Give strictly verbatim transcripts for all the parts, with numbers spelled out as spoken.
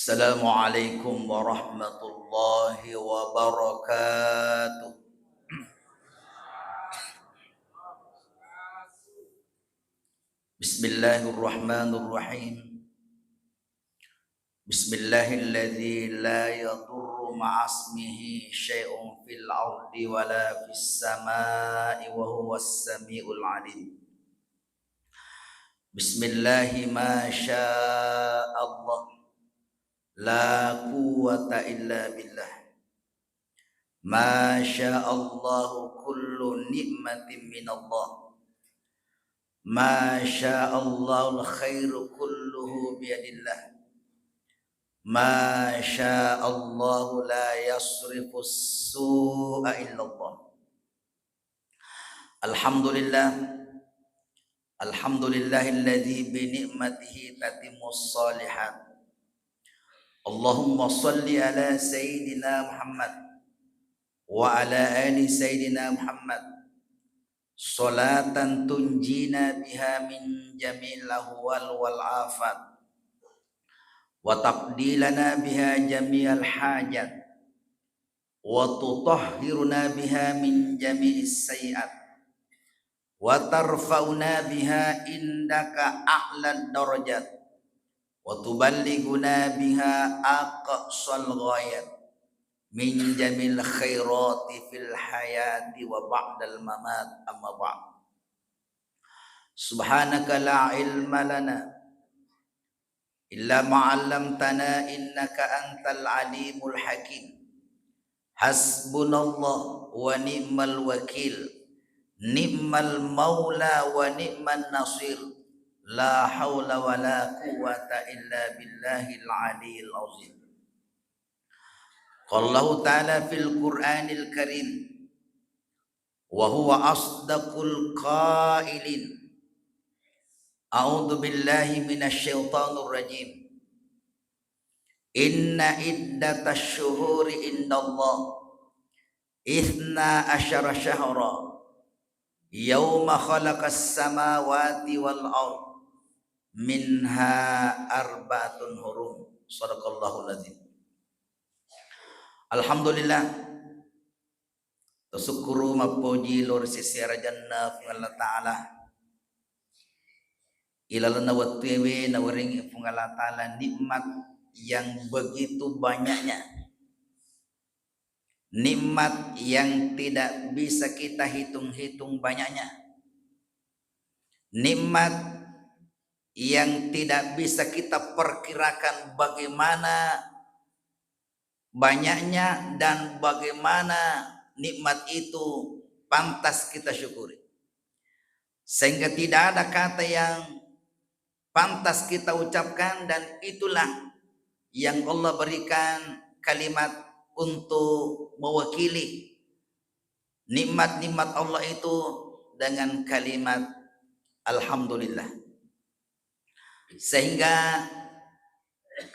Assalamualaikum warahmatullahi wabarakatuh. Bismillahirrahmanirrahim. Bismillahilladzi la yadurru ma'asmihi syai'un fil ardi wala fis sama'i wa huwas sami'ul alim. Bismillahi ma sya Allah. La quwwata illa billah. Ma sya Allahu kullu ni'matin minallah. Ma sya Allahul khairu kulluhu biyadillah. Ma sya Allahu la yasrifu su'a illallah. Alhamdulillah. Alhamdulillahilladzi bi ni'matihi tatimmus shalihat. Allahumma shalli ala sayyidina Muhammad wa ala ali sayyidina Muhammad. Shalatan tunjina biha min jami'il ahwal wal afat. Wa taqdilana biha jami'al hajat. Wa tutahhiruna biha min jami'is sayyi'at. Wa tarfa'una biha indaka a'lad darajat. Wa tuballighuna biha aqsal ghayat. Min jamil khairati fil hayati wa ba'dal mamat, amma ba'd. Subhanaka la ilma lana illa ma 'allamtana innaka antal alimul hakim. Hasbunallah wa ni'mal wakil. Ni'mal maula wa ni'man nasir. La haula wa la quwwata illa billahil aliyil azim. Qala Allahu ta'ala fil Qur'anil Karim, wa huwa asdaqul qailin. A'udzu billahi minasy syaithanir rajim. Inna iddatasy syuhuri indallah itsna asyara syahra yauma khalaqas samawati wal ard minha arba'atun hurum. Sadaqallahul azim. Alhamdulillah. Tasukkuru mappoji lao ri sesena arajanna Puang Allah Ta'ala. Ilalenna wettuewe nawerengngi Puang Allah Ta'ala nikmat yang begitu banyaknya. Nikmat yang tidak bisa kita hitung-hitung banyaknya. Nikmat yang tidak bisa kita perkirakan bagaimana banyaknya dan bagaimana nikmat itu pantas kita syukuri. Sehingga tidak ada kata yang pantas kita ucapkan, dan itulah yang Allah berikan kalimat untuk mewakili nikmat-nikmat Allah itu dengan kalimat alhamdulillah. Sehingga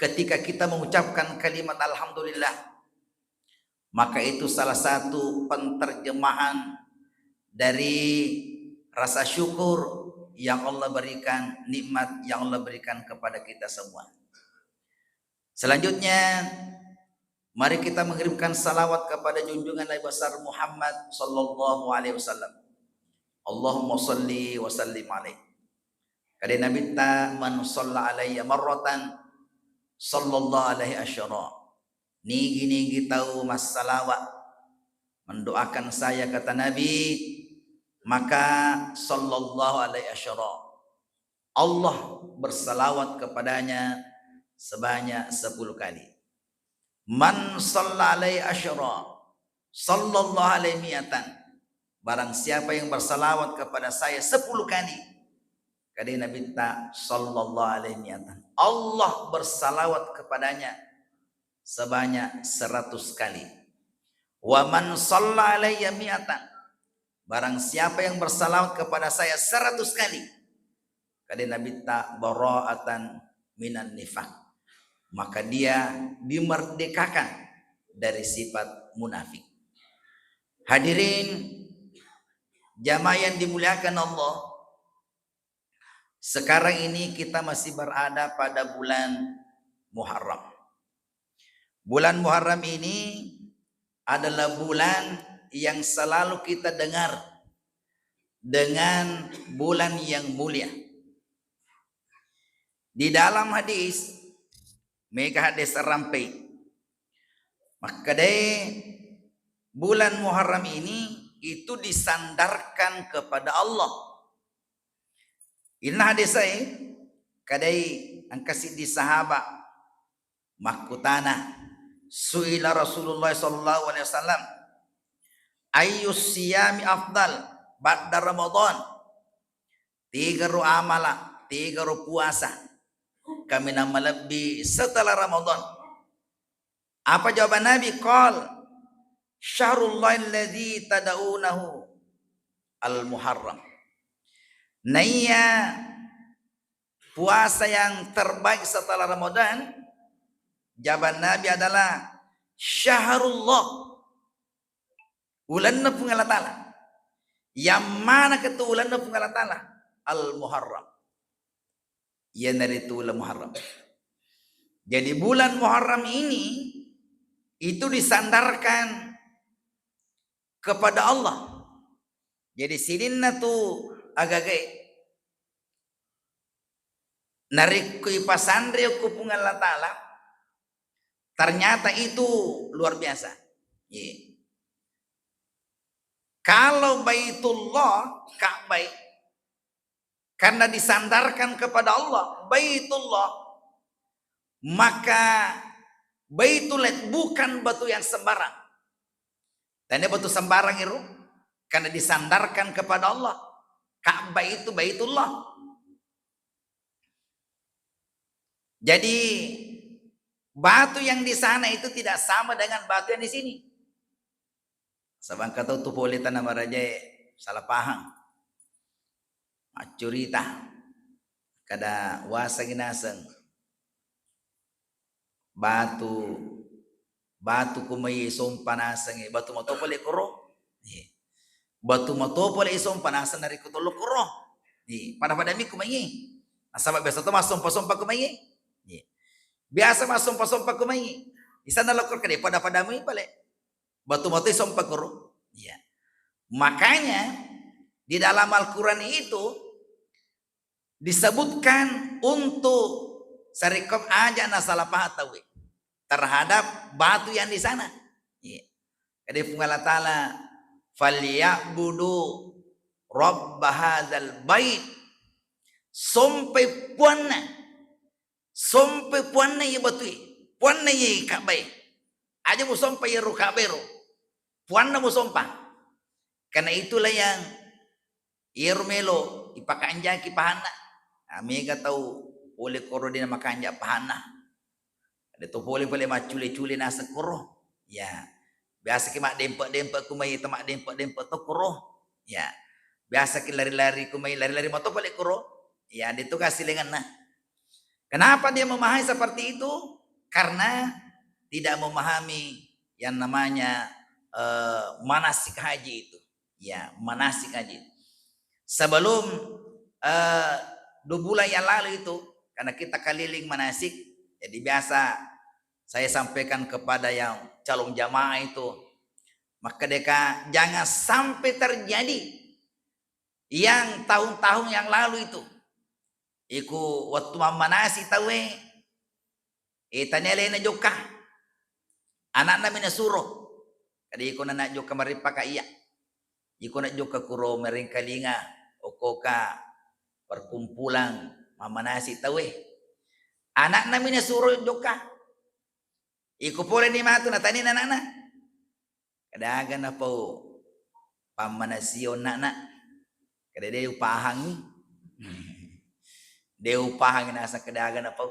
ketika kita mengucapkan kalimat alhamdulillah, maka itu salah satu penterjemahan dari rasa syukur yang Allah berikan, nikmat yang Allah berikan kepada kita semua. Selanjutnya, mari kita mengirimkan salawat kepada junjungan Nabi besar Muhammad sallallahu alaihi wasallam. Allahumma salli wa sallim alaih. Kade Nabitta, "Man shalla alayya marratan, sallallahu alaihi asyara." Nigi-nigi tau massalawa, mendoakan saya, kata Nabi, maka sallallahu alaihi asyara. Allah bersalawat kepadanya sebanyak sepuluh kali. Man shalla alaihi asyara, sallallahu alaihi mi'atan. Barang siapa yang bersalawat kepada saya sepuluh kali, kade Nabitta, sallallahu alaihi mi'atan, Allah bersalawat kepadanya sebanyak seratus kali. Wa man shalla alayya mi'atan. Barang siapa yang bersalawat kepada saya seratus kali, kade Nabitta, bara'atan minan nifaq, maka dia dimerdekakan dari sifat munafik. Hadirin jamaah yang dimuliakan Allah, sekarang ini kita masih berada pada bulan Muharram. Bulan Muharram ini adalah bulan yang selalu kita dengar dengan bulan yang mulia. Di dalam hadis, mega hadis rampe, makkedai bulan Muharram ini itu disandarkan kepada Allah. Inna hadisai kadai engka siddi sahaba makkutana, suila Rasulullah sallallahu alaihi wasallam, "Ayyus siyami afdal ba'da Ramadan?" Tiga ro amala, tiga ro puasa kaminang malebbi setelah Ramadan. Apa jawaban Nabi? Qal, "Syahrullah alladzi tad'unahu al-Muharram." Naiya puasa yang terbaik setelah Ramadan, jawaban Nabi adalah syahrullah, ulenna Puang Allah Ta'ala. Yang mana ketu ulenna Puang Allah Ta'ala? Al-Muharram. Iyanaritu uleng Muharram. Jadi bulan Muharram ini itu disandarkan kepada Allah. Jadi sininna tu agagae narekko ipasanre okko Puang Allah Ta'ala, ternyata itu luar biasa. Ye. Kalau Baitullah, Ka'bah, karena disandarkan kepada Allah, Baitullah, maka Baitullah bukan batu yang sembarang. Tania batu sembarang iru, karena disandarkan kepada Allah. Ka'bah itu Baitullah. Jadi batu yang di sana itu tidak sama dengan batu yang di sini. Sabang kata tu pole tana marajae salah paham. Maccurita. Kada wasa ginaseng. Batu, batu kumai sompa naseng, batu mato pole koro. Iya. Batu mato pole sompa naseng narekko tollo koro. Iya. Pada-pada mi kumai. Nasaba biasa to massompa-sompa kumai. Iya. Biasa massompa-sompa kumai. Di sana lokor kade pada-pada mi pale. Batu mato sompa koro. Iya. Makanya di dalam Al-Quran itu disebutkan untuk sarekko aja nasalah paham tauwe terhadap batu yang di sana. Iya. Jadi Puang Allah Ta'ala, "Falyabudu rabb hadzal bait." Sompai puanna. Sompai puanna iya batue. Puanna iya Ka'bae. Aja musompa iyaro Ka'bae ro. Puanna musompa. Karena itulah yang iyaro melo ipakanjaki pahanna. Nah, mega tau pole koro de namakanja pahanna. Ada to pole pole maccule-cule naseng koro. Ya. Biasa ki maddempe-dempe kumai, to maddempe-dempe to koro. Ya. Biasa ki lari-lari kumai, lari-lari mato pole koro. Ya, de to kasilenganna. Kenapa dia memahami seperti itu? Karena tidak memahami yang namanya, eh, manasik haji itu. Ya, manasik haji. Sebelum, eh, dua bulan yang lalu itu, karena kita keliling manasik, jadi biasa saya sampaikan kepada yang calon jamaah itu, maka deka jangan sampai terjadi yang tahun-tahun yang lalu itu. Iku wettu mammanasi tauwe, eh, tania alena jokka. Anakna mi nasuro. Kadi iko nana jokka marippaka iya. Iko na jokka kuro merengkalinga, okkoka perkumpulan mammanasi tauwe. Anakna mi nasuro jokka. Iko pole ni matu natani anakna. Kada aga napau pammanasio onna'na. Kada de upahangi. De upahangi naseng kada aga napau.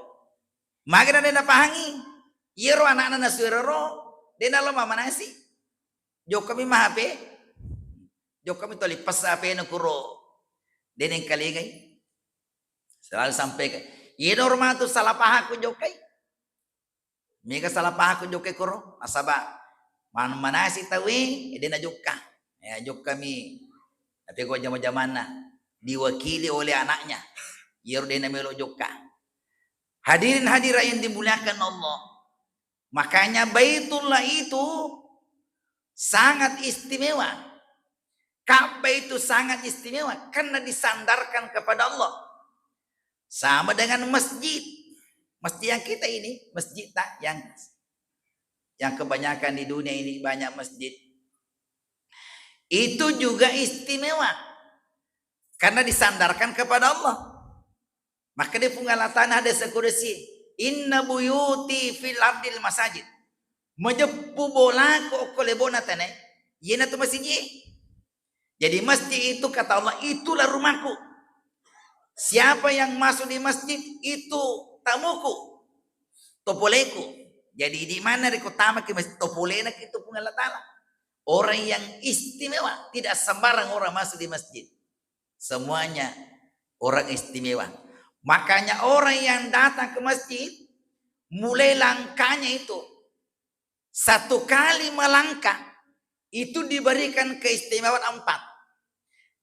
Magana de napahangi. Iyaro anakna nasuero ro, de nalo mammanasi. Jokkami ma H P. Jokkami toli pessa H P na kuro. De nengkalingai. Selalu sampaikan. Iyaro matu salah pahakku jokkai. Mega salah pahakku jokka koro, nasaba man-, manasi tauwe, eh, de najokka. Ya, jokkami. Tapi ko jama-jamanna diwakili oleh anaknya. Iyaro de namelo jokka. Hadirin hadirat yang dimuliakan Allah. Makanya Baitullah itu sangat istimewa. Ka'bah itu sangat istimewa karena disandarkan kepada Allah. Sama dengan masjid. Masjid yang kita ini, masjid tak yang yang kebanyakan di dunia ini banyak masjid. Itu juga istimewa karena disandarkan kepada Allah. Makkeda Puang Allah Ta'ala hadis kudusi, "Inna buyuti fil ardil masajid." Majeppu bolaku okko lebona tane, iyanatu masiji. Jadi masjid itu kata Allah, "Itulah rumahku." Siapa yang masuk di masjid, itu tamuku, topoleku. Jadi di mana riko tamaki masjid, topolena itu Puang Allah Ta'ala. Orang yang istimewa, tidak sembarang orang masuk di masjid. Semuanya orang istimewa. Makanya orang yang datang ke masjid, mulai langkahnya itu, satu kali melangkah, itu diberikan keistimewaan empat.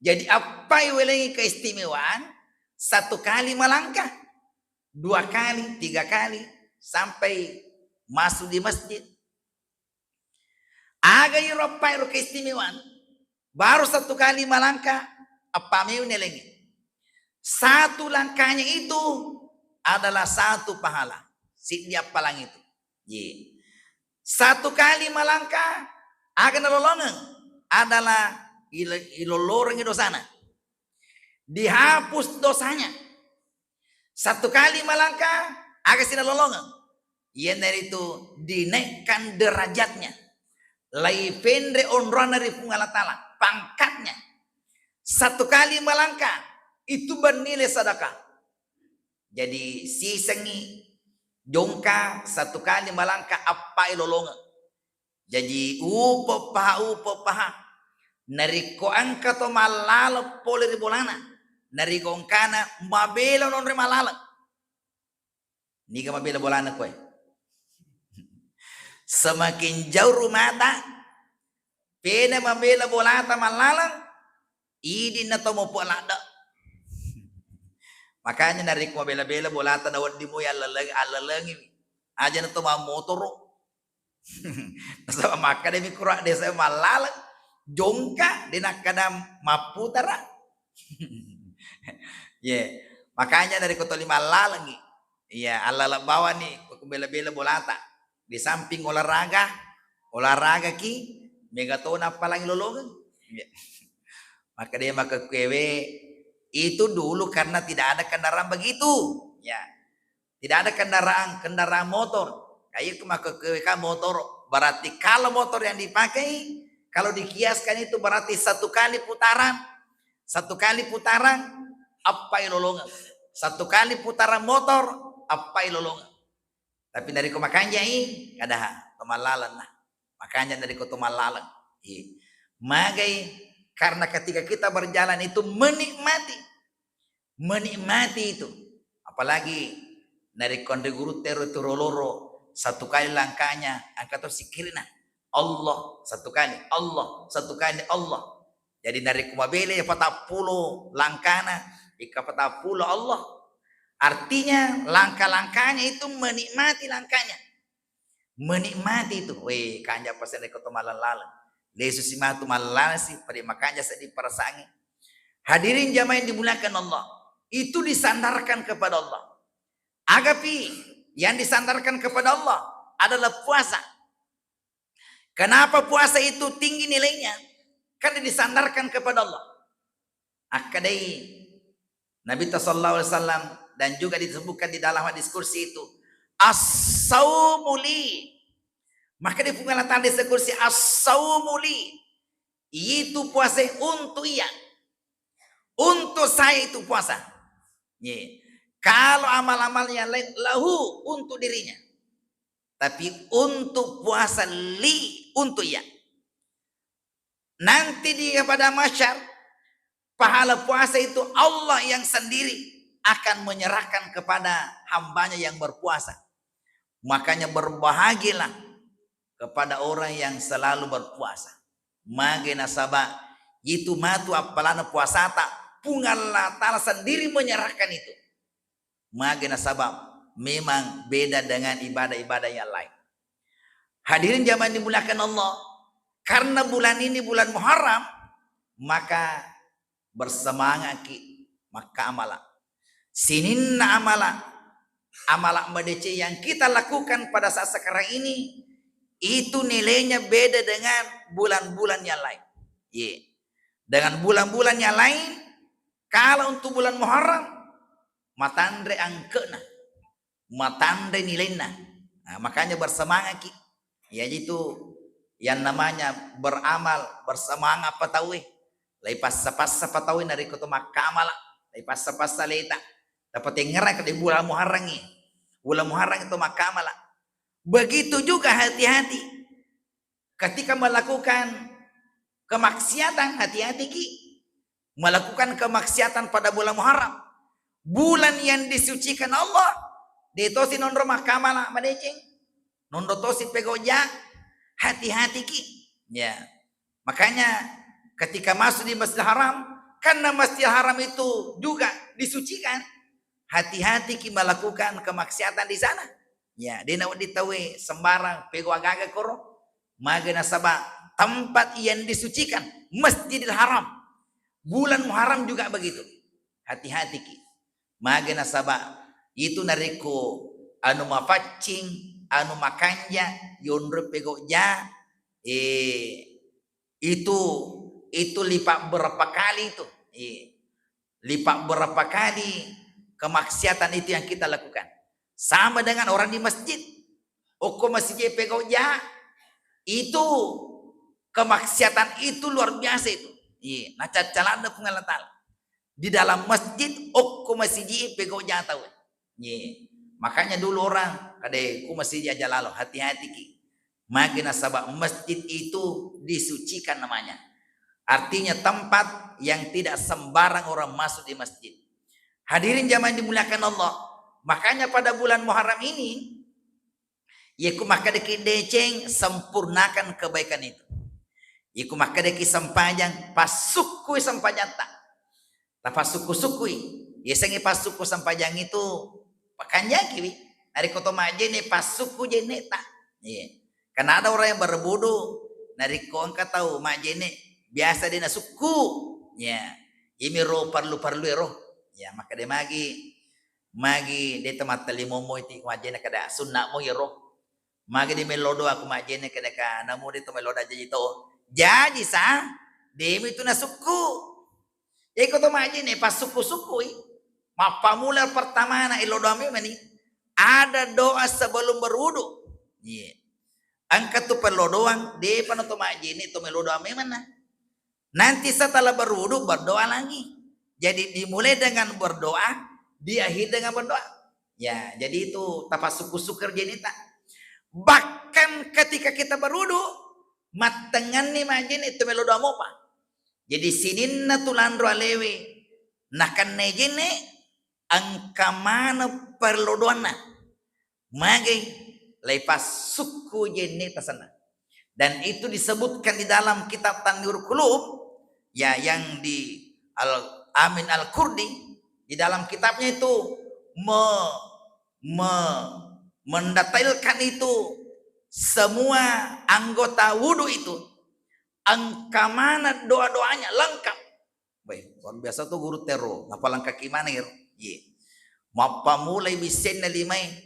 Jadi, appai welengi keistimewaan, satu kali melangkah, dua kali, tiga kali, sampai masuk di masjid. Aga iro appai ro keistimewaan, baru satu kali melangkah, appa meuni lengi. Satu langkahnya itu adalah satu pahala. Siddi appalang itu. Ye. Satu kali melangkah, aga nalolongeng adalah il-, ilolorengi dosana. Dihapus dosanya. Satu kali melangkah, aga sinalolongeng. Iyanaritu dinaikkan derajatnya. Lai penre onronna ri Puang Allah Ta'ala, pangkatnya. Satu kali melangkah, itu bernilai sedekah. Jadi, sisengi jongka satu kali melangkah appai lolongeng. Jaji, upo paha, upo paha. Narekko engka to mallaleng pole ri bolana, narekko engkana mabela nonre mallaleng. Niga mabela bolana koe? Semakin jauh rumata, pena mabela bolata mallaleng, idinna to mopo ladde. Makanya narekko mabela-bela bolata na wedding moi allaleng-, allalengiwi. Aja na to mammotoro. Nasaba makkadami kura desa mallaleng, jongka, de nakkada mapputara. Ye, makanya narekko toli mallalengi, iya, allaleng bawani ko bela-bela bolata. Di samping olahraga, olahraga ki, mega tona appalangi lolongeng. Iya. Makkeda makkekkuewe, itu dulu karena tidak ada kendaraan begitu. Ya. Tidak ada kendaraan, kendaraan motor. Kayak ke makkekkuewe kan motor. Berarti kalau motor yang dipakai, kalau dikiaskan itu berarti satu kali putaran, satu kali putaran, appai lolongeng. Satu kali putaran motor, appai lolongeng. Tapi narekko makanjai, kadaha, to mallaleng nah. Makanja narekko to mallaleng. Iya. Magai, karena ketika kita berjalan itu menikmati. Menikmati itu. Apalagi narekko anre gurutta ero tu roloro, satu kali langkahnya, engka to sikkirina. Allah, satu kali, Allah, satu kali, Allah. Jadi narekko mabela ya patappulo langkana, ika patappulo Allah. Artinya langkah-langkahnya itu menikmati langkahnya. Menikmati itu. Weh, kanja paseng rekko to mallaleng. Lesu si matu mallaleng si, pada makanja sedih perasaannya. Hadirin jamaah yang dimuliakan Allah, itu disandarkan kepada Allah. Agapi yang disandarkan kepada Allah adalah puasa. Kenapa puasa itu tinggi nilainya? Karena disandarkan kepada Allah. Akkadai Nabi sallallahu alaihi wasallam dan juga disebutkan di dalam hadis kursi itu, "As-saumu li." Maka di Puang Allah Ta'ala hadis kursi, "As-saumu li." Itu puasa untuk ia. Untuk saya itu puasa. Ye. Kalau amal-amal yang lain, lahu, untuk dirinya. Tapi untuk puasa, li, untuk ia. Nanti di pada mahsyar, pahala puasa itu Allah yang sendiri akan menyerahkan kepada hambanya yang berpuasa. Makanya berbahagialah kepada orang yang selalu berpuasa. Mage nasaba itu matu appalana puasata, Puang Allah Ta'ala sendiri menyerahkan itu. Mage nasaba memang beda dengan ibadah-ibadah yang lain. Hadirin jamaah dimuliakan Allah, karena bulan ini bulan Muharram, maka bersemangatki makkamala. Sininna amala, amala madeceng yang kita lakukan pada saat sekarang ini, itu nilainya beda dengan bulan-bulan yang lain. Ye. Dengan bulan-bulan yang lain, kalau untuk bulan Muharram, matanre angke'na, matanre nilainna. Nah, makanya bersemangatki. Iyaji tu yang namanya beramal, bersemangat pa tauwe. Lai passa-passa pa tauwe narekko to makkamala, lai passa-passa leta. Tapatengngerang ke di bulan Muharram e. Bulan Muharram to makkamala. Begitu juga hati-hati. Ketika melakukan kemaksiatan, hati-hatiki. Melakukan kemaksiatan pada bulan Muharram. Bulan yang disucikan Allah, de tosi nonro makkamala madeceng. Nonro tosi pegau ja, hati-hatiki. Ya. Makanya ketika masuk di Masjidil Haram, karena Masjidil Haram itu juga disucikan, hati-hatiki melakukan kemaksiatan di sana. Ya, de nawedding tauwe sembarang pegau aga-aga koro. Mage nasaba tempat yang disucikan, Masjidil Haram. Bulan Muharram juga begitu. Hati-hatiki. Mage nasaba itu narekko anu mapaccing, anu makanja, yonro pegau ja, eh, itu, itu lipat berapa kali itu. Eh, lipat berapa kali kemaksiatan itu yang kita lakukan. Sama dengan orang di masjid. Okko masjid pegau ja, itu kemaksiatan itu luar biasa itu. Iya, nacaccalanna Puang Allah Taala. Di dalam masjid, okko masjid pegau ja tau. Iya. Makanya dulu orang kada ku masjid aja lalo, hati-hatiki. Magi nasaba masjid itu disucikan namanya. Artinya tempat yang tidak sembarang orang masuk di masjid. Hadirin jamaah yang dimuliakan Allah, makanya pada bulan Muharram ini, iyaku makkedaki deceng, sempurnakan kebaikan itu. Iyaku makkedaki sempajang, passukkui sempajatta. Tapassukku-sukkui. Yasengnge passukku sempajang itu, pakanjakiwi. Narekko to majjenne, passukku jenneta. Iya. Karena ada orang yang berwudu, narekko engka tau majjenne, biasa de nasukku. Ya. Iyamiro parlu-parlu ero. Ya, makkeda magi, magi de to mattelli mommo iti majjenne kada sunna mo ero. Magi de mello doa ku majjenne kada ka namu de to mello doa jaji to. Jaji sa, demi tu nasukku. Iko to majjenne passukku-sukkui. Mappamula pertamana elo doa memani. Ada doa sebelum berwudu. Iya. Engka tu perlu doang, depa no to majjenne to melo doa memang nah. Nanti setelah berwudu berdoa lagi. Jadi dimulai dengan berdoa, diakhiri dengan berdoa. Ya, jadi itu tapasukku-sukku jenneta. Bahkan ketika kita berwudu, mattengnganni majjenne to melo doa mopa. Jadi sininna tu lanro alewe nakennai jenne, engka maneng perlu doanna. Magai, laipassukku jenne tasenna. Dan itu disebutkan di dalam kitab Tanwirul Qulub, ya, yang di Al-, Amin Al-Kurdi, di dalam kitabnya itu me-, me-, mendetailkan itu semua anggota wudu itu, engka maneng doa-doanya lengkap. Weh, luar biasa tu guru tero, napalengkaki maneng ero. Ye. Mappamulai bissenna limae,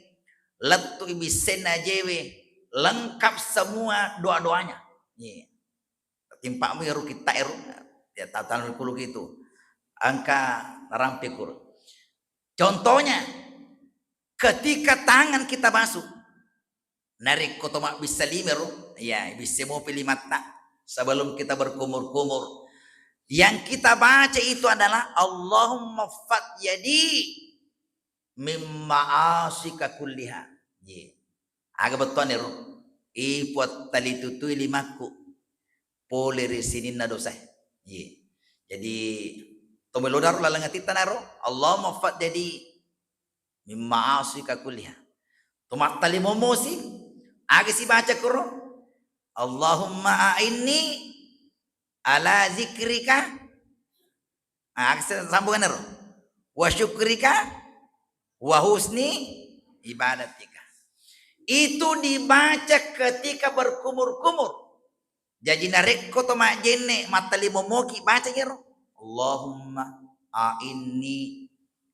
lettui bissenna ajewe, lengkap semua doa-doanya. Ye. Timpakmu ero kitta ero, ya, tatanan kulu gitu. Engka narampe kuro. Contohnya, ketika tangan kita basuh, narekko to mabbissa limero, ya, bisse mopi limatta sebelum kita berkumur-kumur. Yang kita baca itu adalah, "Allahumma fat yadi mimma asika kulliha." Ye. Aga bettuanna ero? Ipuang talitutui limakku pole ri sininna dosae. Ye. Jadi, to melo daro laleng atitta naro, "Allahumma fat yadi mimma asika kulliha." To mattali momosi, aga sibaca kuro? "Allahumma a'inni ala zikrika." Ah, aga sambunganna ro? "Wa syukrika wa husni ibadatika." Itu dibaca ketika berkumur-kumur. Jaji narekko to majjenne mattalimo moki, baca iyaro, "Allahumma a'inni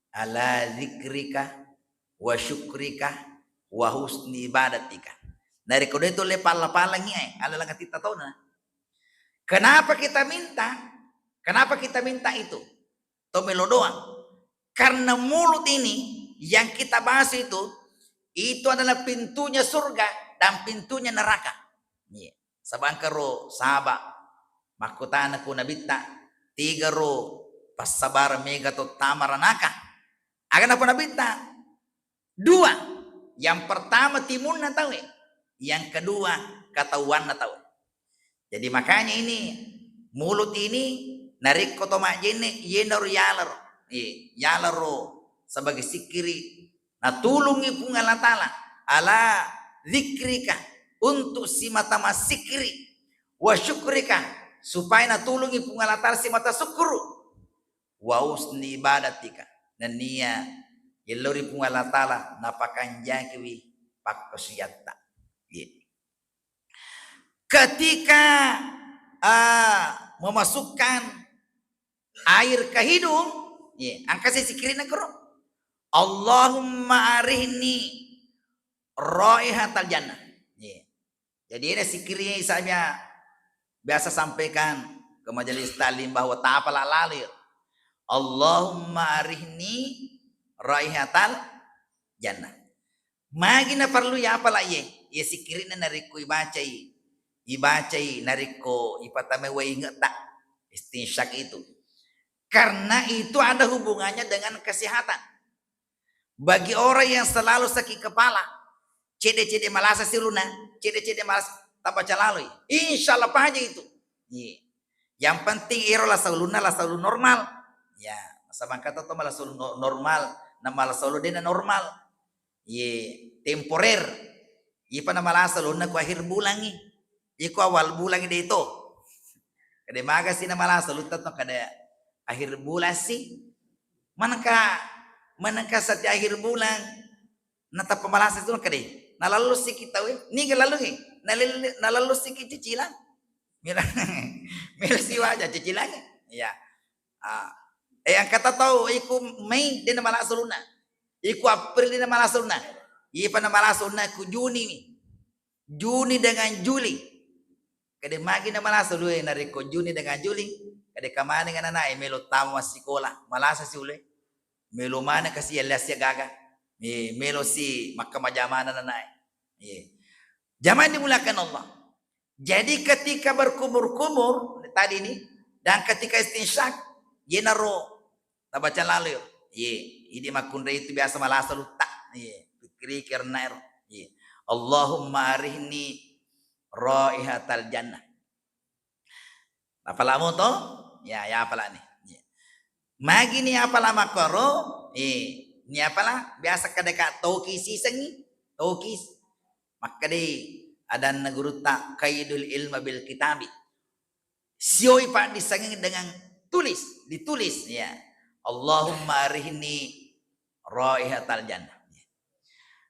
ala dzikrika wa syukrika wa husni ibadatika." Narekko de to le palla-pallangi, eh, ala langa titta tona. Kenapa kita minta? Kenapa kita minta itu? To melo doang. Karena mulut ini yang kita bahas itu, itu adalah pintunya surga dan pintunya neraka. Iya. Sabangkaro saba makkutana ku Nabitta, tiga ro passabareng mega to tama ranaka. Aga napa Nabitta? Dua. Yang pertama timunna tauwe, yang kedua katauanna tauwe. Jadi makanya ini mulut ini narekko to majjenne, yenaro yalaro. Iya, yalaro sebagai sikkiri. Natulungi Puang Allah Ta'ala ala dzikrika, untuk simata massikkiri, wa syukrika, supaya natulungi Puang Allah Ta'ala simata sukkuru, wa husni ibadatika, nennia yellori Puang Allah Ta'ala napakanjakiwi pakkasiwiatta. Iya. Ketika, ah, memasukkan air ke hidung, iya, engka si sikkiri'na koro. Allahumma arihni raihatal jannah. Iya. Jadi ini sikkiri saya biasa sampaikan ke majelis taklim bahwa tapala lalo ya. Allahumma arihni raihatal jannah. Magi naparellu yapala iye, iye sikkiri'na narekko ibacai, ibacai narekko ipatamai wae inge'ta, istinsyak itu. Karena itu ada hubungannya dengan kesehatan. Bagi orang yang selalu sakit kepala, cede-cede malasa si ulunna, cede-cede malasa, tabaca laloi. Insya Allah paja itu. Iya. Yang penting ero lasa ulunna, lasa ulun normal. Ya, masa mangkata to malasa ulun no-, normal, na malasa ulun dena normal. Ye, temporer. Ipa na malasa ulunna ku akhir bulangngi. Iko awal bulangngi de to. Kade maga si na malasa ulutta to, kade akhir bulan si. Manengka, manengka setiap akhir bulan natappa malasa tu kade. Nalallu siki tau, eh. Niga lallu, eh. Nalil-, nalallu siki cicilan. Mila, mila siwaja cicilan, eh. Iya. Ah. Eh, angkata tau iku Mei de na malasa ulunna. Iku April de na malasa ulunna. Ipa na malasa ulunna ku Juni. Juni dengan Juli. Kade magi na malasa ulue narekko Juni dengan Juli, kade kamaneng ananae melo tama massikola, malasa si ulue. Melo maneng kasi yalliasia gaga. Me-, melo si makkamaja maneng ananae. Iya. Jamaah dimuliakan Allah. Jadi ketika berkumur-kumur tadi ini dan ketika istinsyak, yenaro tabaca lalo yo. Ye, idi makkunrai itu biasa malasa ulutta. Ye, pikkiriki arenna ero. Ye. Allahumma arihni raihatal jannah. Apalamu to? Ya, ya apala ni. Ye. Magi ni apala makkoro, eh, ni apala biasa kadeka toki sisengi, toki. Makkadai adanna gurutta, qaidul ilma bil kitabi. Sioi paddisengeng dengan tulis, ditulis, ya. Allahumma arihni raihatal jannah.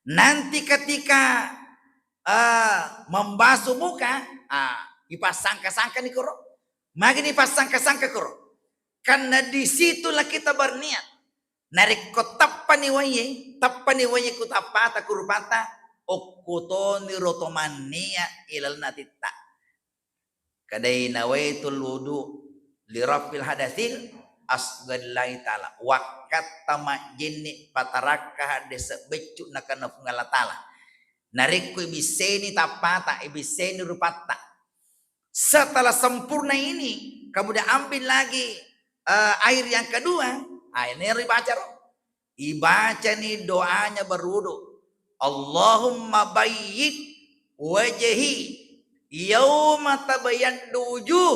Nanti ketika, eh, membasuh muka, ah, ipassangka-sangka ni koro. Magi ni passangka-sangka koro. Karena disitulah kita berniat. Narekko tappani wae, tappani wae ku tappata, ku rupatta, okkutoni ro to mannia ilalenna atitta. Kadai nawaitul wudu li rafil hadatsil asghar lillahi ta'ala. Wakkatta majjenne patarakka haddese beccu nakenna Puang Allah Ta'ala. Narekko ibisseni tappata, ibisseni rupatta. Setelah sempurna ini, kemudian ambil lagi, eh, air yang kedua, ah, ini harus dibaca, ro. Ibacani doanya berwudu. Allahumma bayyid wajhi yauma tabyaddu wujuh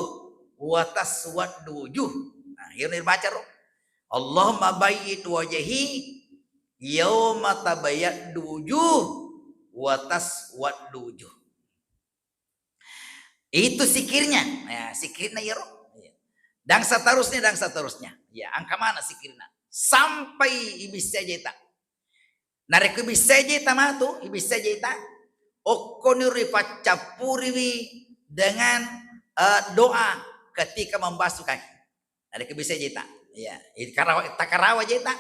wa taswaddu wujuh. Nah, ini dibaca, ro. Allahumma bayyid wajhi yauma tabyaddu wujuh wa taswaddu wujuh. Itu sikirnya. Ya, sikirna iyaro. Iya. Dan seterusnya, dan seterusnya. Ya, angka mana sikirna? Sampai ibissa jeta. Narekko ibissa jeta matu, ibissa jeta, Okkoniro ripaccappuriwi dengan, eh, doa ketika membasuh kaki. Narekko bisa jeta. Iya, karawa, takarawa jeta.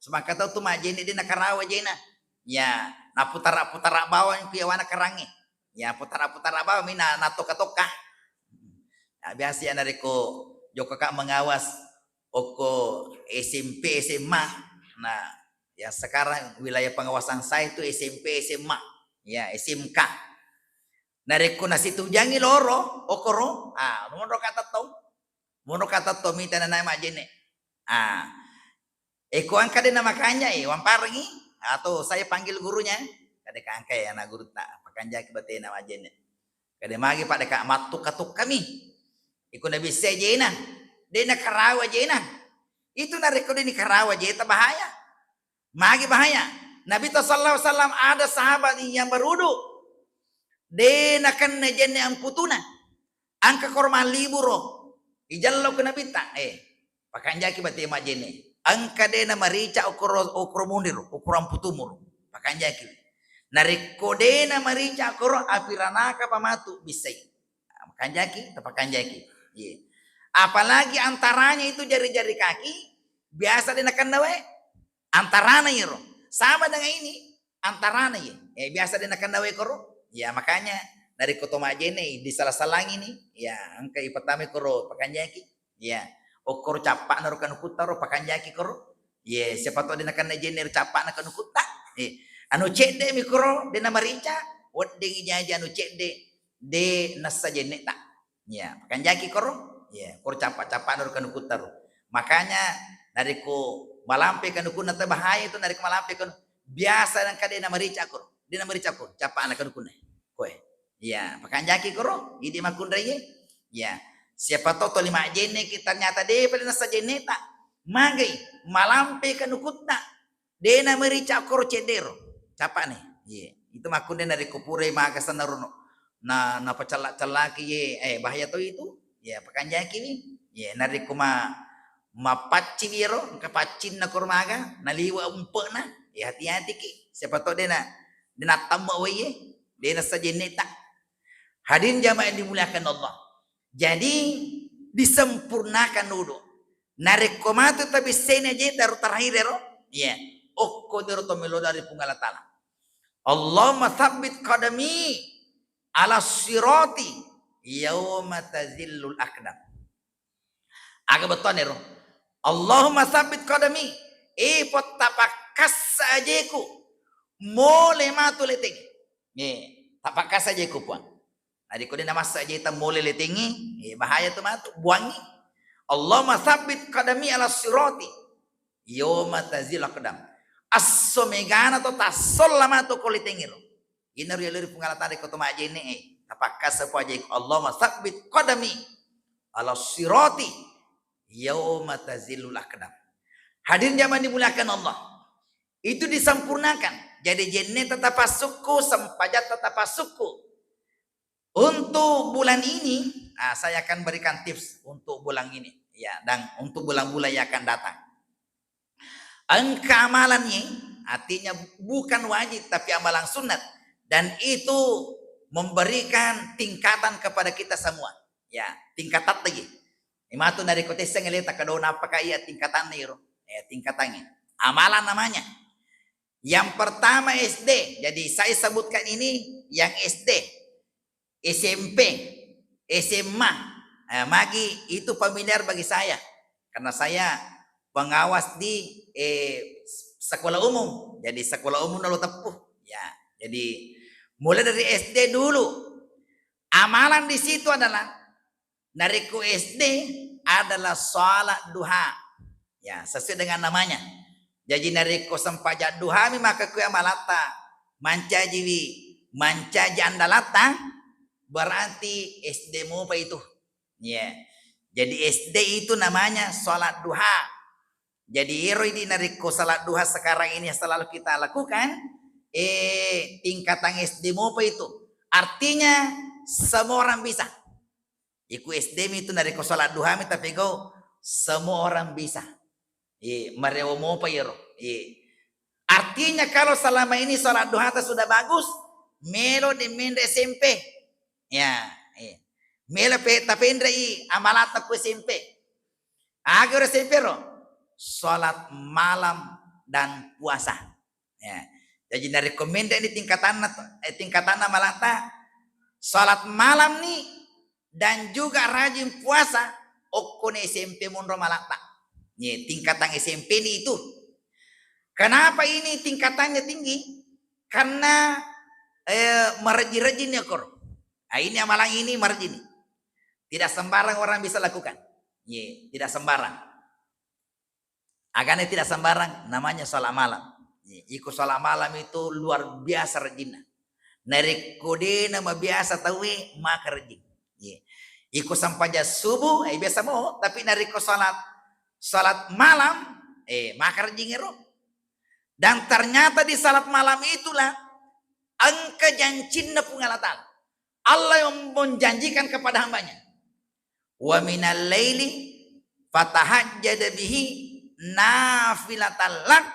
Semaka tau tu majjenne de nakarawa jena. Ya, naputara-putara bawang ku yawana karangnge. Ya, putara-putara bawang mi na, natoka-toka. Nah, biasa ya narekko jokka ka mengawas okko S M P, S M A. Nah, yang sekarang wilayah pengawasan saya itu S M P, S M A. Ya, S M K. Narekko nasitujangi loro, okoro, ah, monro kata tau. Monro kata tau mita nanae majjenne. Ah. Eko engka de namakanja, eh, wamparengi atau saya panggil gurunya. Kade ka engka ya anak gurutta, pakanjaki batena majjenne. Kade magi pada ka mattukka-tukkami. Eko nabissai jena, de nakarawa jena. Itu narekko de nikarawa jeta bahaya. Magi bahaya. Nabi sallallahu alaihi wasallam ada sahabat yang berwudu. De nakenna jenne amputuna. Engka korma liburo. Ijallo ku Nabitta. Eh, pakanjaki bate majjenne. Engka de namarica okoro, okoro munir, okoro amputumur. Pakanjaki. Narekko de namarica okoro api ranaka pamatu bissai. Nah, pakanjaki, tapakanjaki. Iya. Apalagi antaranya itu jari-jari kaki, biasa de nakenna wae. Antarana iyaro. Sama dengan ini, antarana iye. Eh, biasa de nakenna wae koro. Ya, makanya narekko to majjenne disala-salangi ni, ya, engka ipattamai koro pakanjaki. Ya, okkoro cappa'na ro kanukutta ro pakanjaki koro. Ye, siapa tau de nakenna jenne ro cappa'na kanukutta. Eh, anu cedde mi koro de namarica, wedding jaji anu cedde de nassa jenneta. Iya, pakanjaki koro. Iya, koro cappa-cappa naro kanukutta ro. Makanya narekko malampe kanukunna tau bahaya itu narekko malampe kanu-, biasa nengka de namarica koro. De namarica koro, cappa'na kanukunna. Koe. Iya, pakanjaki koro, idi makkunrai. Iya. Siapa tahu toli majjenne ki ternyata de pada nassa jenneta. Magai, malampe kanukutta. De namarica koro cedde ro. Capa'ni. Iya. Itu makkunde narekko purai maga senna rono. Na, napacella-cellaki ye, eh, bahaya to itu. Ya, pakanjaki wi. Ya, narekko ma, mapaccing wi ro, engka paccinna koro maga, naliwa umpe'na, ya hati-hati ki. Siapa to de na, de nattamme wai ye, de nassa jenneta. Hadirin jamaah yang dimuliakan Allah. Jadi, disempurnakan wudu. Narekko matu tabissena jeta ro terakhir ro, iya, okko dero to melo dari Puang Allah Taala. Allahumma tsabbit qadami ala sirati yauma tazillul aqdam. Aga bettuanna ro? Allahumma tsabbit qadami, e Puang tapakkassa ajeku mole matu leteng. Eh, tapakkassa ajeku Puang. Narekko de namassa jeta mole letengngi, eh, bahaya tu matu, buangngi. Allahumma tsabbit qadami ala sirati yauma tazillul aqdam. Esso megana to tassolla matu ko letengngi ro. Inaro yalori Puang Allah Taala ko to majjenne e. Tapakkasa po ajeku Allahumma tsabbit qadami ala sirati yauma tazillul aqdam. Hadirin jamaah dimuliakan Allah. Itu disempurnakan. Jadi jenneta tapassukku, sempajatta tapassukku. Untuk bulan ini, ah, saya akan berikan tips untuk bulan ini, ya, dan untuk bulan-bulan yang akan datang. Engka amalan ye, artinya bukan wajib, tapi amalan sunat. Dan itu memberikan tingkatan kepada kita semua. Ya, tingkatan lagi. Imatu narekko tesseng ele takado napaka iya tingkatanna iro. Ya, tingkatannya. Amalan namanya. Yang pertama S D. Jadi saya sebutkan ini yang S D, S M P, S M A. Eh, magi itu familiar bagi saya. Karena saya pengawas di, eh, sekolah umum. Jadi sekolah umum nalo teppuh. Ya, jadi mulai dari S D dulu. Amalan di situ adalah narekko S D adalah salat duha. Ya, sesuai dengan namanya. Jaji narekko sempajang duhami maka kuya malatta mancajiwi, mancaji andalatta, berarti S D mopa itu. Ya. Jadi S D itu namanya salat duha. Jadi ero idi narekko salat duha sekarang ini yang selalu kita lakukan, eh, tingkatan S D mopa itu. Artinya semua orang bisa. Iku S D mi tu narekko salat duha mi tapegau, semua orang bisa. Iya, marewo mopa iyaro. Iya. Artinya kalau selama ini salat duhata sudah bagus, melo de menre S M P. Ya, eh. Melo pe tapenrei amalata ku S M P. Aga ero S M P ro? Salat malam dan puasa. Ya. Jadi narekko menre ni tingkatanna, eh, tingkatanna amalata, salat malam ni dan juga rajin puasa, okkoni S M P monro amalata. Ye, tingkatan S M P ni itu. Kenapa ini tingkatannya tinggi? Karena, eh, marejji-rejji ni okoro. Nah, ini amalan ini marejji ni. Tidak sembarang orang bisa lakukan. Ye, tidak sembarang. Agana tidak sembarang, namanya sholat malam. Ye, iko sholat malam itu luar biasa rejinna. Narekko dena mabiasa tauwe, maka rejing. Ye. Iko sampajang subuh, eh, biasa mo, tapi narekko sholat, sholat malam, eh, maka rejing ero. Dan ternyata di salat malam itulah engka jancinna Puang Allah Ta'ala. Allah yang menjanjikan kepada hambanya, "Wa minal laili fatahajjad bihi nafilatan lak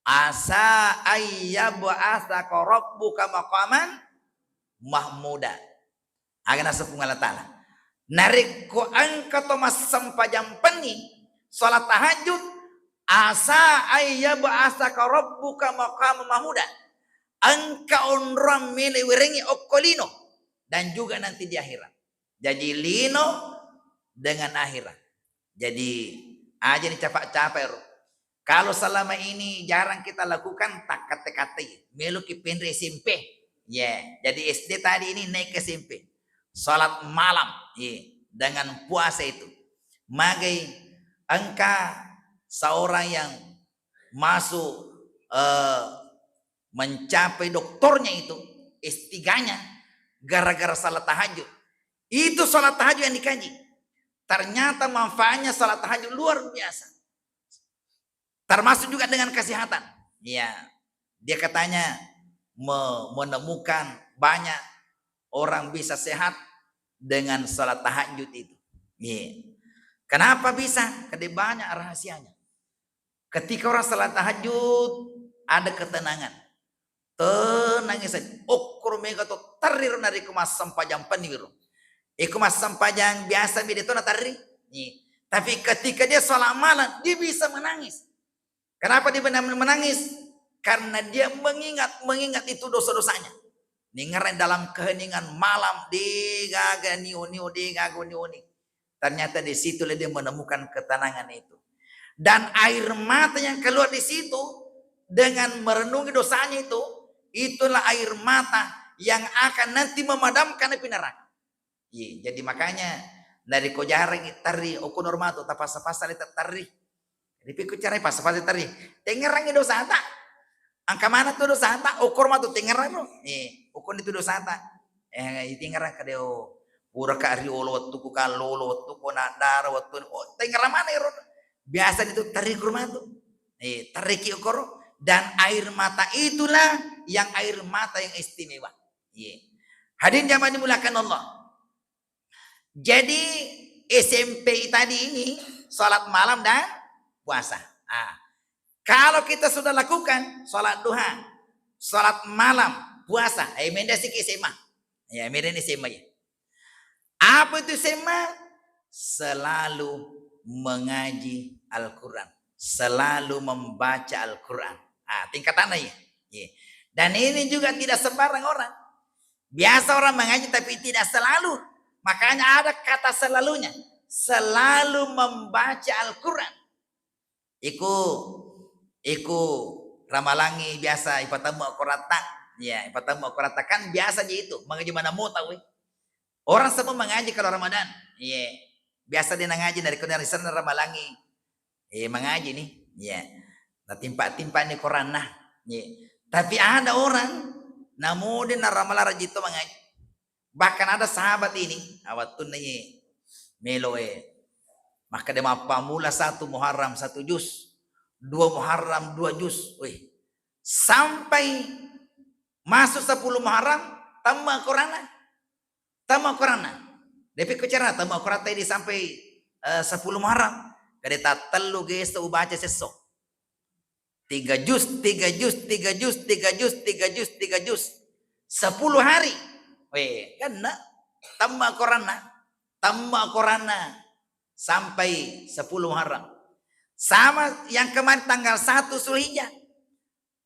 asa ayyab'asaka rabbuka maqaman mahmuda." Aga naseng Puang Allah Ta'ala, narekko engka to massempajang penni, salat tahajud, asa ayyab'asaka rabbuka maqaman mahmuda, engka onroang melo werengngi okko lino dan juga nanti di akhirat. Jadi lino dengan akhirat. Jadi aja ni capa-capa ero. Kalau selama ini jarang kita lakukan, tak kate-kate, meloki penre S M P. Ya, jadi S D tadi ini naik ke S M P. Salat malam, ya, dengan puasa itu. Magai engka seorang yang masuk, eh, mencapai doktornya itu, S tiga-nya, gara-gara salat tahajud. Itu salat tahajud yang dikaji. Ternyata manfaatnya salat tahajud luar biasa. Termasuk juga dengan kesehatan. Ya, dia katanya me-, menemukan banyak orang bisa sehat dengan salat tahajud itu. Iya. Kenapa bisa? Karena banyak rahasianya. Ketika orang salat tahajud, ada ketenangan. Tenang ise. Okkoro mega to terri ro narekko massempajang penni wiro. Iko massempajang biasa mi de to na terri. Iya. Tapi ketika dia salat malam, dia bisa menangis. Kenapa dia menangis? Karena dia mengingat, mengingat itu dosa-dosanya. Ningerang dalam keheningan malam, degaga nio-nio, degaga oni-oni. Ternyata di situlah dia menemukan ketenangan itu. Dan air mata yang keluar di situ dengan merenungi dosanya itu, itulah air mata yang akan nanti memadamkan api neraka. Iya, jadi makanya narekko jarang terri, okko normal tu tapasa-pasa le terri. Ripikku cara pasa-pasa terri. Tengerangi dosata. Angka mana tu dosata, okor matu tengerang lo. Eh, okor itu dosata. Eh, itengerang kadeo. Pura ka riolo wettuku, kallolo wettuku, nadara wettu. Oh, tengerang mana ero? Biasa itu terri kurma tu. Eh, terri ki okoro. Dan air mata itulah yang air mata yang istimewa. Iya. Hadirin jamaah dimuliakan Allah. Jadi S M P tadi ini salat malam dan puasa. Ah, kalau kita sudah lakukan salat duha, salat malam, puasa, eh, mendasiki S M A. Ya, meren S M A ya. Apa itu S M A? Selalu mengaji Al-Quran, selalu membaca Al-Quran. Ah, tingkatanna ya. Iya. Dan ini juga tidak sembarang orang. Biasa orang mengaji tapi tidak selalu. Makanya ada kata selalunya. Selalu membaca Al-Quran. Iku, iku ramalangi biasa ipatemu akorata. Ya, ipatemu akorata kan biasa aja itu. Mengaji mana mau tahu? Orang semua mengaji kalau Ramadan. Iya. Biasa dia ngaji dari kena risan ramalangi. Eh, mengaji nih. Iya. Nah, timpa-timpa nih koranna. Iya. Tapi ada orang namode na ramalara jito mengaji. Bahkan ada sahabat ini, awattunna ye melo e. Maka dia mappamula satu Muharram satu juz, dua Muharram dua juz. Wih, sampai masuk sepuluh Muharram, tamma Quranna. Tamma Quranna. Depi ko cara tamma Quran tadi sampai, eh, sepuluh Muharram. Kade tattellu geso ubaca sesso. Tiga juz, tiga juz, tiga juz, tiga juz, tiga juz, tiga juz. Sepuluh hari. Weh, kena temme koranna, temme koranna sampai sepuluh Muharram. Sama yang kemarin tanggal satu Zulhijjah.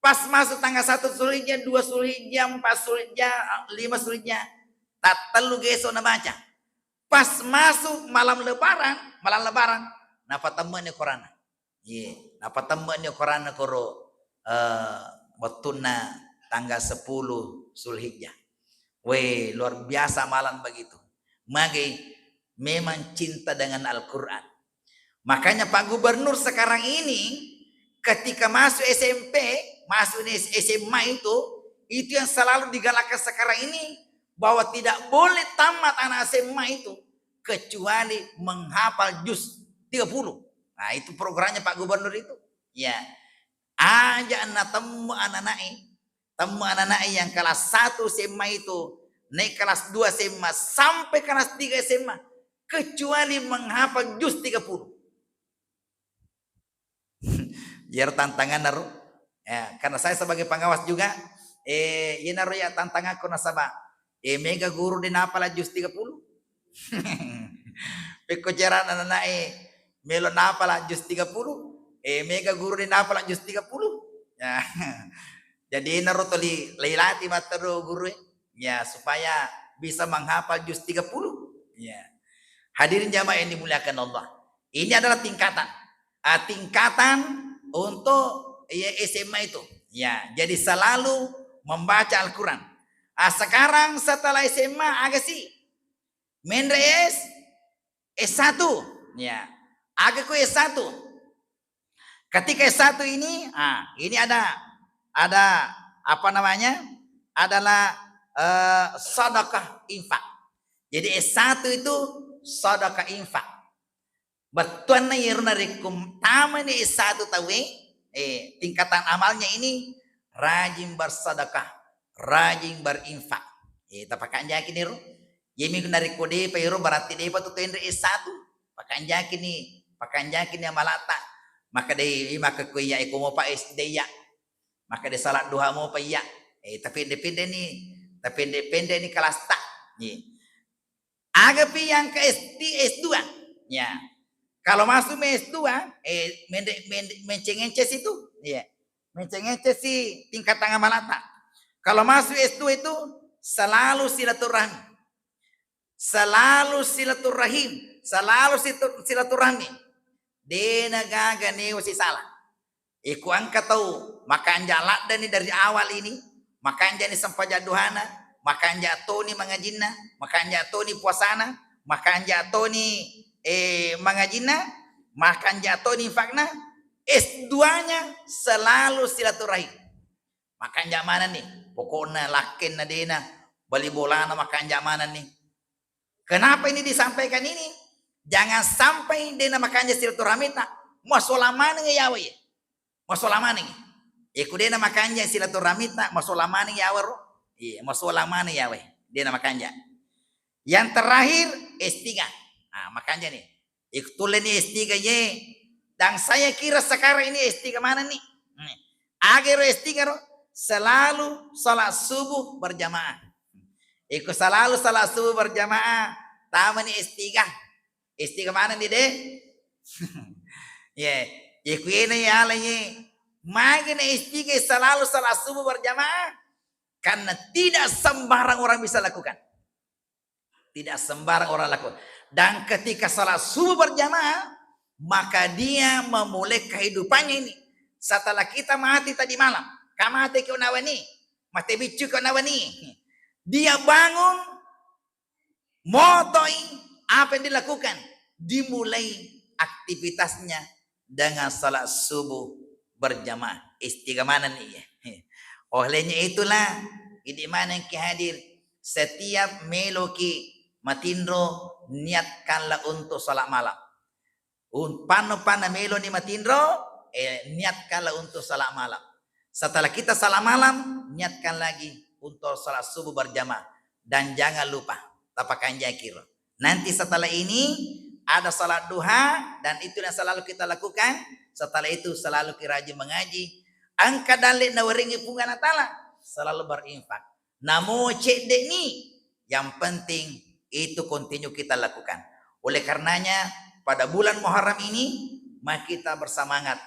Pas masuk tanggal satu Zulhijjah, dua Zulhijjah, empat Zulhijjah, lima Zulhijjah, tattellu geso nabaca. Pas masuk malam Lebaran, malam Lebaran, napatemme'ni koranna. Iya, napatemme'ni koranna koro, eh, wettunna tanggal sepuluh Zulhijjah. Weh, luar biasa amalan begitu. Mage memang cinta dengan Al-Quran. Makanya Pak Gubernur sekarang ini, ketika masuk S M P, masuk di S M A itu, itu yang selalu digalakkan sekarang ini, bahwa tidak boleh tamat anak S M A itu kecuali menghafal juz tiga puluh. Nah, itu programnya Pak Gubernur itu. Ya, aja natemme anak-anak, temme anak-anak yang kelas satu S M A itu, naik kelas dua S M A sampai kelas tiga S M A, kecuali menghafal juz tiga puluh. Iyaro tantanganna ro. Ya, karena saya sebagai pengawas juga, eh, iyanaro ya tantanganku nasaba, eh, mega guru de napala juz tiga puluh. Pekko carana nanae melo napala juz tiga puluh, eh, mega guru de napala juz tiga puluh. Ya. Jadi naro toli leilati mattero guru, eh. Ya, supaya bisa menghafal juz tiga puluh. Ya. Hadirin jamaah yang dimuliakan Allah. Ini adalah tingkatan. Ah, tingkatan untuk, ya, S M A itu. Ya, jadi selalu membaca Al-Quran. Ah, sekarang setelah S M A, aga si? Menre S, S satu. Ya. Aga ku S satu. Ketika S satu ini, ah, ini ada, ada apa namanya? Adalah, eh, sedekah infak. Jadi S satu itu sedekah infak. Bettuanna iyaro narekko tamani S satu tauwe, eh, tingkatan amalnya ini rajin bersedekah, rajin berinfak. Eh, tapakanjaki niro. Yemi narekko depa iro berarti depa tu tenre S satu. Pakanjaki ni, pakanjaki ni amalata. Maka de, maka ko iya eko mopa S D iya. Maka de salat duha mopa iya. Eh, tapi depende ni, tapi depende ni kelas ta. Iya. Agapi yang ke S D, S dua. Ya. Kalau masuk S dua, eh, mende-, mende-, menceng-enceng situ. Iya. Menceng-enceng si tingkat tangga malata. Kalau masuk S dua itu selalu silaturahmi. Selalu silaturahim, selalu situ-, silaturahmi. Dena gaga newa sisala. Iko engka tau makanja laddani dari awal ini, makanjani sempajang duhana, makanja toni mangajinna, makanja toni puasana, makanja toni, eh, mangajinna, makanja toni infakna, S dua-nya selalu silaturahim. Makanja manenni, pokokna lakkenna dena, bali bolana makanja manenni. Kenapa ini disampaikan ini? Jangan sampai dena makanja silaturahmita, masola maneng yawa ye. Masola maneng. Iku dena makanja silaturahmita, masola maneng yawa ro. Iya, masola maneng yawa ye. Dena makanja. Yang terakhir, S tiga. Nah, makanja nih. Iktulleni S tiga ye. Dan saya kira sekarang ini S tiga mana nih? Nih. Agero S tiga ro, selalu salat subuh berjamaah. Iko selalu salat subuh berjamaah, tamani S tiga. S tiga mana nih deh? Ye, ye kuena ya ala ye. Magena S tiga selalu salat subuh berjamaah karena tidak sembarang orang bisa lakukan. Tidak sembarang orang lakukan. Dan ketika salat subuh berjamaah, maka dia memulai kehidupannya ini. Setelah kita mati tadi malam, ka mate ke nawani, mate biccu ke nawani. Dia bangun, motoi apa yang dilakukan, dimulai aktivitasnya dengan salat subuh berjamaah. Istiqamanah nih ya. Olehnya itulah, idi maneng ki hadir, setiap meloki matinro, niatkanlah untuk salat malam. Un-, panno-panna meloni matinro, eh, niatkanlah untuk salat malam. Setelah kita salat malam, niatkan lagi untuk salat subuh berjamaah. Dan jangan lupa, tapakanjaki ro. Nanti setelah ini ada salat duha dan itu yang selalu kita lakukan. Setelah itu selalu ki rajin mengaji. Engka dalle nawerengi Puang Allah Taala, selalu berinfak. Namo cedde'ni, yang penting itu continue kita lakukan. Oleh karenanya, pada bulan Muharram ini, mari kita bersemangat.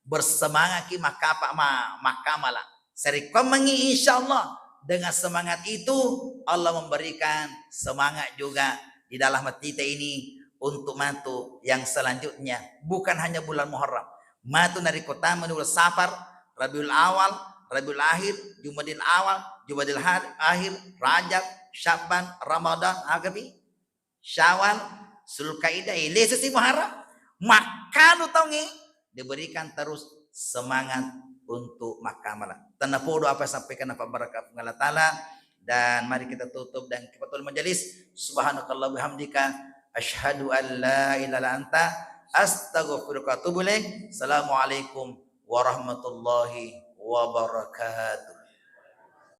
Bersemangatki makkapa-, ma-, makkamala. Sarekkuammengngi, insya Allah, dengan semangat itu, Allah memberikan semangat juga di dalam hati kita ini untuk matu yang selanjutnya. Bukan hanya bulan Muharram. Matu narekko tamani uleng Safar, Rabiul Awal, Rabiul Akhir, Jumadil Awal, Jumadil Har-, Akhir, Rajab, Sya'ban, Ramadan, agapi? Syawal, Zulkaidah, eh, lesesi Muharram. Makkanu taungnge diberikan terus semangat untuk makkamala. Tennapodo apa yang sampaikan Bapak Barakah Allah Ta'ala. Dan mari kita tutup dan kita tutup majelis. Subhanakallah bihamdika. Asyhadu an la ilaha illa anta. Astaghfiruka wa atubu ilaik. Assalamualaikum warahmatullahi wabarakatuh.